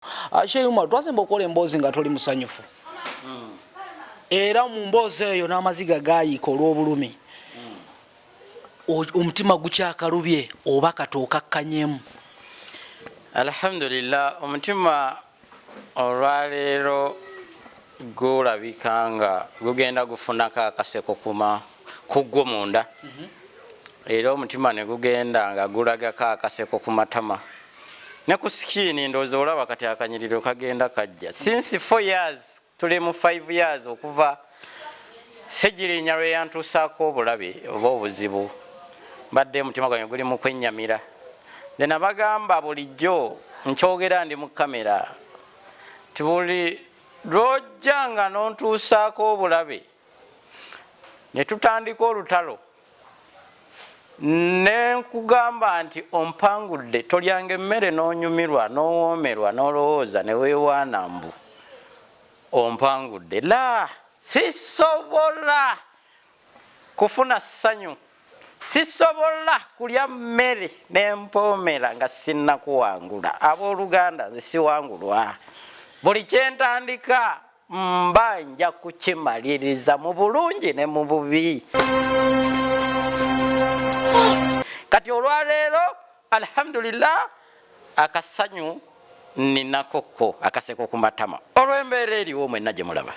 Ah, Sheikh Umar, twasemba okukola emboozi nga toli musanyufu. Era mu mboozi eyo n'amaziga gaayiika olw'obulumi. Omutima gukyakalubye oba kati okakkanyemu? Alhamdulillah, omutima olwaleero gulabika nga gugenda gufunako akaseko kuma ku gwo munda. Era omutima ne gugenda nga gulagako akaseko ku matama ne ku skin. Ndowooza olaba kati akanyiriro kagenda kajja. Since 4 years, tuli mu 5 years okuva Segirinya lwe yantuusaako obulabe oba obuzibu, mbadde omutima gwange guli mu kwennyamira. Nze nabagamba bulijjo nkyogera ndi mu kamera ti buli lwojja nga n'ontuusaako obulabe ne tutandika olutalo, ne nkugamba nti ompangudde, tolyanga emmere n'onyumirwa n'owoomerwa n'olowooza ne weewaana mbu ompangudde. La, sisobola kufuna ssanyu, sisobola kulya mmere nempoomera nga sinnakuwangula. Abooluganda, nze siwangulwa. Buli kyentandika mba nja kukimaliriza mu bulungi ne mu bubi. Kati olwaleero, alhamdulillah, akasanyu ninakoko, akaseko ku matama olw'embeera eriwo mwenna gye mulaba.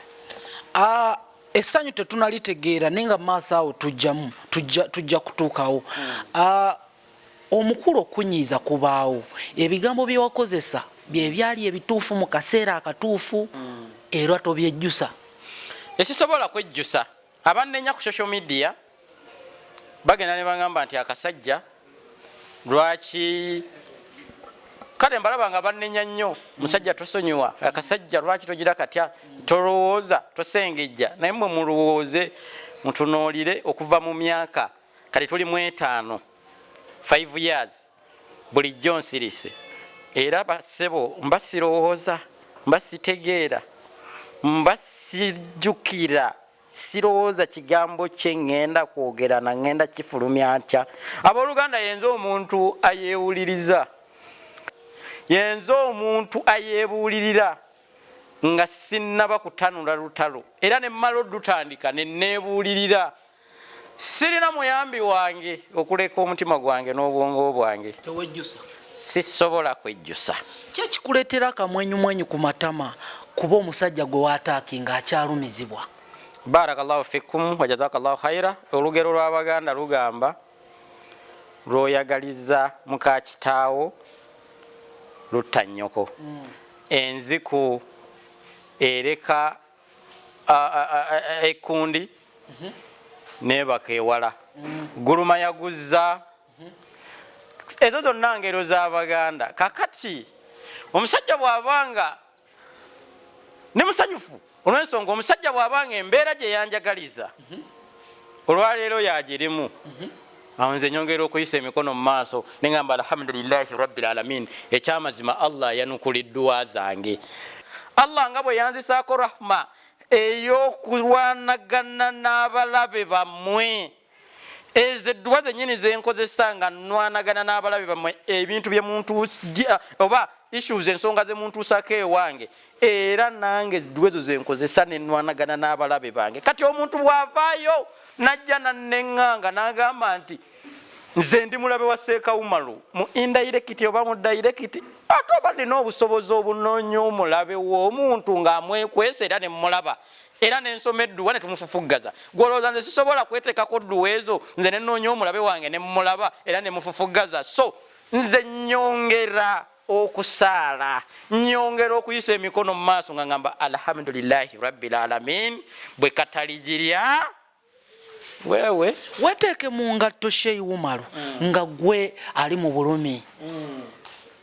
Ah, essanyu tetunalitegeera, naye nga maaso awo tujjamu tujja kutuukawo. Ah, omukulu, okunyiiza kubaawo. Ebigambo bye wakozesa bye byali ebituufu mu kaseera akatuufu, era tobyejjusa? Esisobola kwejjusa. Abannenya ku social media bagenda ne bagamba nti akasajja lwaki, kale mbalaba nga bannenya nnyo, musajja tosonyiwa, akasajja lwaki togira katya, tolowooza, tosengejja. Naye mwe mulowooze, mutunuulire okuva mu myaka kati tuli mu 5, 5 years, bulijjo nsirise. Era basebo, mba sirowooza, mba sitegeera, mba sijjukira, sirowooza kigambo kye ŋŋenda kwogera na ŋŋenda kifulumya ntya. Abooluganda, yenze omuntu ayeewuliriza, yenze omuntu ayeebuulirira nga sinnaba kutanula lutalo, era ne mmala oddutandika ne neebuulirira. Sirina muyambi wange okuleka omutima gwange n'obwongo bwange. Tewejjusa? Sisobola kwejjusa. Ki ekikuleetera akamwenyumwenyu ku matama, kuba omusajja gwe waataaki ng'akyalumizibwa? Barakallahu fikum wa jazakallahu khaira. Olugero lw'Abaganda lugamba, lwoyagaliza muka kitaawo lutta nnyoko. Enziku ereka ekkundi nebaka ewala, guluma yaguzza. Ezo zonna ngero z'Abaganda. Kakati omusajja bw'abanga ne musanyufu olw'ensonga omusajja bw'abanga embeera gye yanjagaliza olwaleero yagirimu, awo nze nyongera okuyisa emikono mu maaso neŋamba alhamdulillahi rabbil alamin. Ekyamazima, Allah yanukuliddwa zange. Allah nga bwe yanzisaako rahma ey'okulwanagana n'abalabe bammwe, ezo edduwa zennyini zenkozesa nga nwanagana n'abalabe bammwe, ebintu byemuntu oba issues, ensonga zemuntuusako ewange, era nange edduwa ezo zenkozesa nenwanagana n'abalabe bange. Kati omuntu bw'avaayo najja nanneŋŋanga n'agamba nti nze ndi mulabe wa Seeka Umaru mu indirect oba mu direct, ate oba nina obusobozi obunoonya omulabe w'omuntu ng'amwekwesa era ne mmulaba era nensoma edduwa ne tumufufuggaza, gwolowooza nze sisobola kweteekako dduwa ezo nze nenoonya omulabe wange ne mmulaba era ne mufufuggaza? So nze nyongera okusaala, nyongera okuyisa emikono mu maaso nga ngamba alhamdulillahi rabbil alamin, bwe kataligirya wewe. Weteeke mu ngatto, Sheyi Umaru, nga gwe ali mu bulumi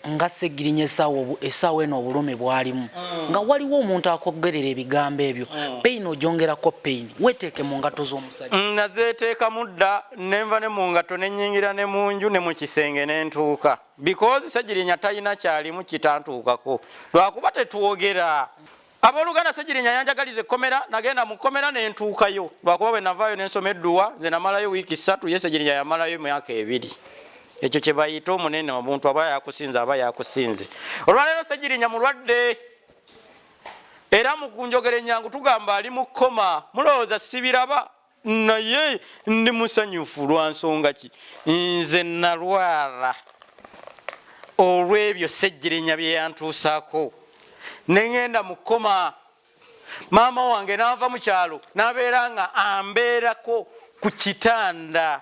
nga Segirinya essaawa eno, obulumi bwalimu, nga waliwo omuntu akogerera ebigambo ebyo, pain ogyongerako pain. Weteeke mu ngatto z'omusajja. Nazeteekamu dda, nenva ne mu ngatto, nenyingira ne mu nju ne mu kisenge nentuuka, because Segirinya talina kyalimu kitantuukako, lwakuba tetwogera. Abooluganda, Segirinya yanjagaliza ekkomera, nagenda mu kkomera nentuukayo, lwakuba bwe navaayo nensoma edduwa. Nze namalayo wiiki 3, ye Segirinya yamalayo emyaka 2. Ekyo kye bayita omunene, omuntu aba yakusinze, aba yakusinze. Olwaleero Ssegirinya mulwadde, era mu kunjogera enyangu tugamba ali mu kkoma. Mulowooza sibiraba? Naye ndi musanyufu. Lwa nsonga ki? Nze nalwala olw'ebyo Ssegirinya bye yantuusaako, ne ŋŋenda mu kkoma. Maama wange n'ava mu kyalo n'abeera nga ambeerako ku kitanda.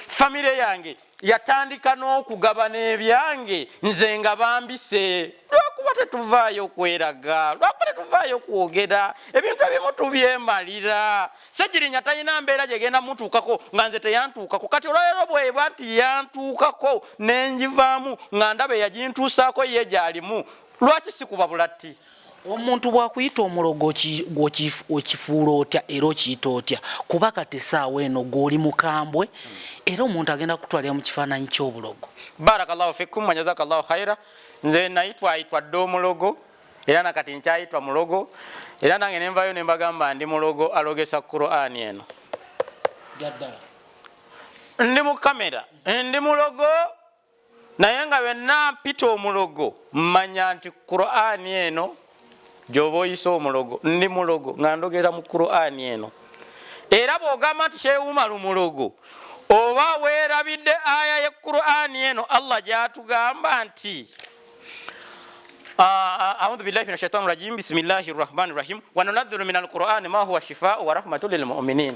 Famire yange yatandika n'okugabana ebyange nze nga bambise, lwakuba tetuvaayo kweraga, lwakuba tetuvaayo kwogera, ebintu ebimu tubyemalira. Ssegirinya talina mbeera gyegenda mutuukako nga nze teyantuukako. Kati olwaleero bweba nti yantuukako nenjivaamu nga ndaba eyagintuusaako ye gyalimu, lwaki sikuba bulatti? Omuntu bw'akuyita omulogo okifuula otya era okiyita otya? Kuba kati essaawa eno gw'oli mukambwe era omuntu agenda kukutwalira mu kifaananyi ky'obulogo. Barakallahu fikum wa jazakallahu khaira. Nze nayitwayitwa dda omulogo, era nakati nkyayitwa mulogo, era nange nenvayo nembagamba ndi mulogo alogesa Qur'ani eno. Byaddala. Ndi mu kamera, ndi mulogo, naye nga byonna mpita omulogo, mmanya nti Qur'ani eno gyoba oyise omulogo, ndi mulogo nga ndogera mu Qur'ani eno. Era bw'ogamba nti Sheikh Umaru mulogo, oba weerabidde aya ye Qur'ani eno Allah gy'atugamba nti audhu billahi mina shaitani rajim, bismillahi rahmani rahim, wa nunazzilu min alqur'ani ma huwa shifau wa rahmatu lilmuminin.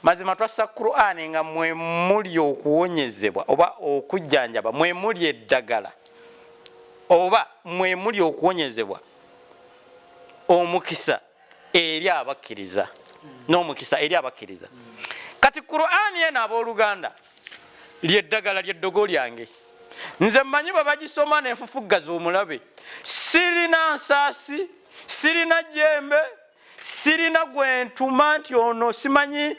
Mazima twassa Qur'ani nga mwe muli okuwonyezebwa oba okujjanjaba, mwe muli eddagala oba mwe muli okuwonyezebwa, omukisa eri abakkiriza, n'omukisa eri abakkiriza. Kati Qur'ani eno, abooluganda, lyeddagala, lyeddogo lyange. Nze mmanyi bwe bagisoma nenfufuggaza omulabe. Sirina nsaasi, sirina jjembe, sirina gwentuma nti ono simanyi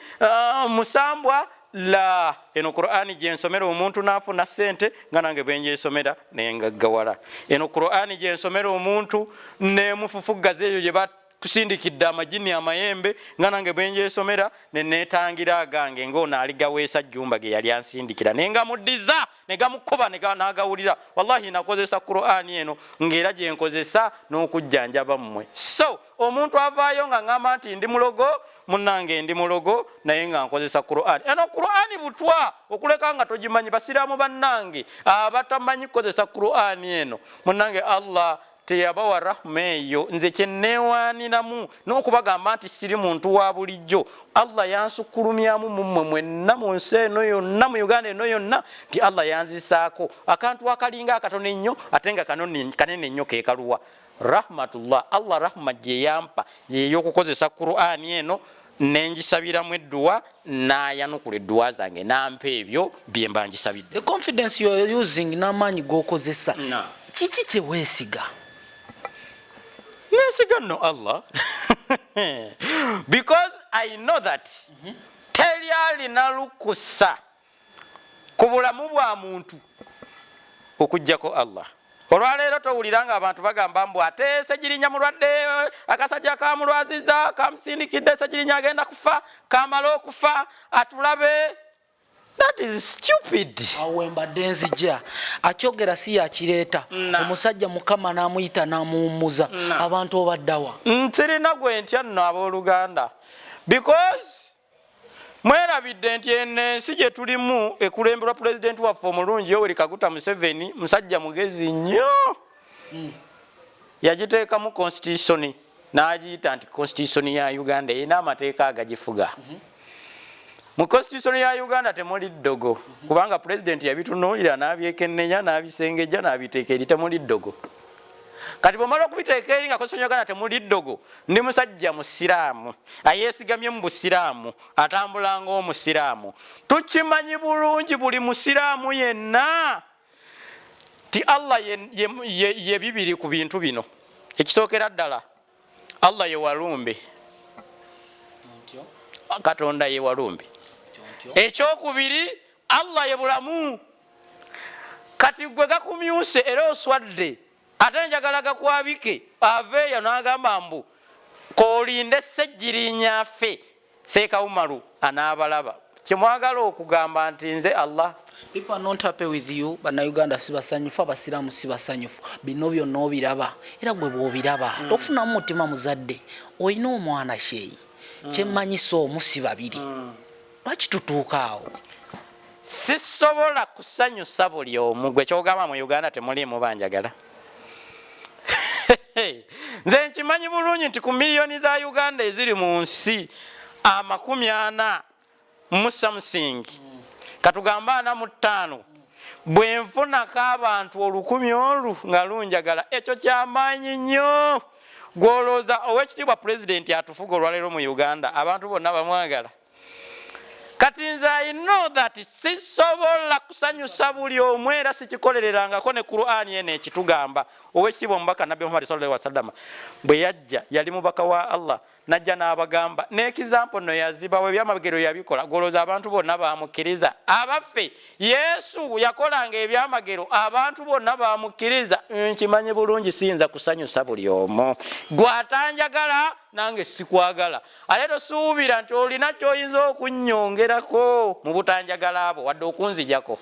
musambwa. La, eno Qur'ani gyensomera omuntu n'afuna ssente nga nange bwenjesomera nengaggawala. Eno Qur'ani gyensomera omuntu nemufufuggaza eyo gye batusindikidde amajini amayembe, nga nange bwenjesomera nenetangira agange ngaono aligaweesa jjumba ge yali ansindikira nengamuddiza negamukuba n'agawulira. Wallahi nakozesa Qur'ani eno ng'era gyenkozesa n'okujjanjaba mmwe. So omuntu avaayo nga ŋŋamba nti ndi mulogo, munnange ndi mulogo, naye nga nkozesa Qur'ani eno. Qur'ani butwa okuleka nga togimanyi. Basiraamu bannange abatamanyi kukozesa Qur'ani eno, munnange, Allah teyabawa rahma eyo. Nze kyenneewaaniramu n'okubagamba nti siri muntu wa bulijjo, Allah yansukkulumyamu mummwe mwenna mu nsi eno yonna, mu Uganda eno yonna, nti Allah yanzisaako akantu akalinga akatono ennyo ate nga kanene nnyo, kekaluwa rahmatullah. Allah rahma gye yampa yeyokukozesa Qur'ani eno, nengisabiramu edduwa, nayanukula edduwa zange, nampa ebyo byemba ngisabidde. The confidence you are using n'amaanyi g'okozesa, kiki kye weesiga? Nesiga nno Allah, because I know that teri alina lukusa ku bulamu bwa muntu okugjako Allah. Olwaleero towulira nga abantu bagamba mbu ate Segirinya mulwadde, akasajja kamulwaziza, kamusindikidde, Segirinya agenda kufa, kamale okufa atulabe. That is stupid. Awo mbadde nzija, akyogera si yakireeta. Omusajja Mukama n'amuyita n'amuwummuza, abantu obaddawa? Nsirina gwe ntya nno, abooluganda, because mwerabidde nti eno ensi gye tulimu ekulemberwa pulezidenti waffe omulungi Yoweri Kaguta Museveni. Musajja mugezi nnyo. Yagiteekamu constitution, n'agiyita nti constitution ya Uganda erina amateeka agagifuga. Mu constitution ya Uganda temuli ddogo, kubanga pulezidenti yabitunuulira n'abyekennenya n'abisengejja n'abiteeka eri. Temuli ddogo. Kati bwomala okubiteeka eri nga constitution ya Uganda temuli ddogo, ndi musajja musiraamu ayeesigamye mu busiraamu, atambula ng'omusiraamu. Tukimanyi bulungi buli musiraamu yenna ti Allah ye bibiri ku bintu bino. Ekisookera ddala, Allah ye walumbe, Katonda ye walumbe. Ekyokubiri, Allah ye bulamu. Kati gwe gakumyuse era oswadde, ate njagala gakwabike. Aveeyo n'agamba mbu kolinde Ssegirinya ffe, Seekawumalu anaabalaba. Kyemwagala okugamba nti nze Allah? People are not happy with you. Bannayuganda si basanyufu, abasiraamu si basanyufu. Bino byonna obiraba, era gwe bw'obiraba tofunamu mutima muzadde. Olina omwana sheeyi, kyemmanyisa omu si babiri. Lwaki tutuuka awo? Sisobola kusanyusa buli omu. Gwe kyogamba mu Uganda temuliimu banjagala? Nze nkimanyi bulungi nti ku miliyoni za Uganda eziri mu nsi 40 mu something, katugambe 45, bwe nfunako abantu 1000 olu nga lunjagala, ekyo kyamaanyi nnyo. Gwolowooza owekitiibwa pulezidenti atufuga olwaleero mu Uganda abantu bonna bamwagala? Kati nze I know that sisobola kusanyusa buli omu, era sikikolererangako. Ne Qur'ani eno ekitugamba. Owekitiibwa omubaka Nabbi Muhammad sallallahu alaihi wasallam bwe yajja, yali mubaka wa Allah, najja n'abagamba n'example no yazibawo, ebyamagero yabikola. Golooza abantu bonna bamukkiriza? Abaffe, Yesu yakolanga ebyamagero, abantu bonna bamukkiriza? Nkimanyi bulungi siyinza kusanyusa buli omu. Gwatanjagala, nange sikwagala. Ate tosuubira nti olina kyoyinza okunyongerako mu butanjagala abo, wadde okunzijako.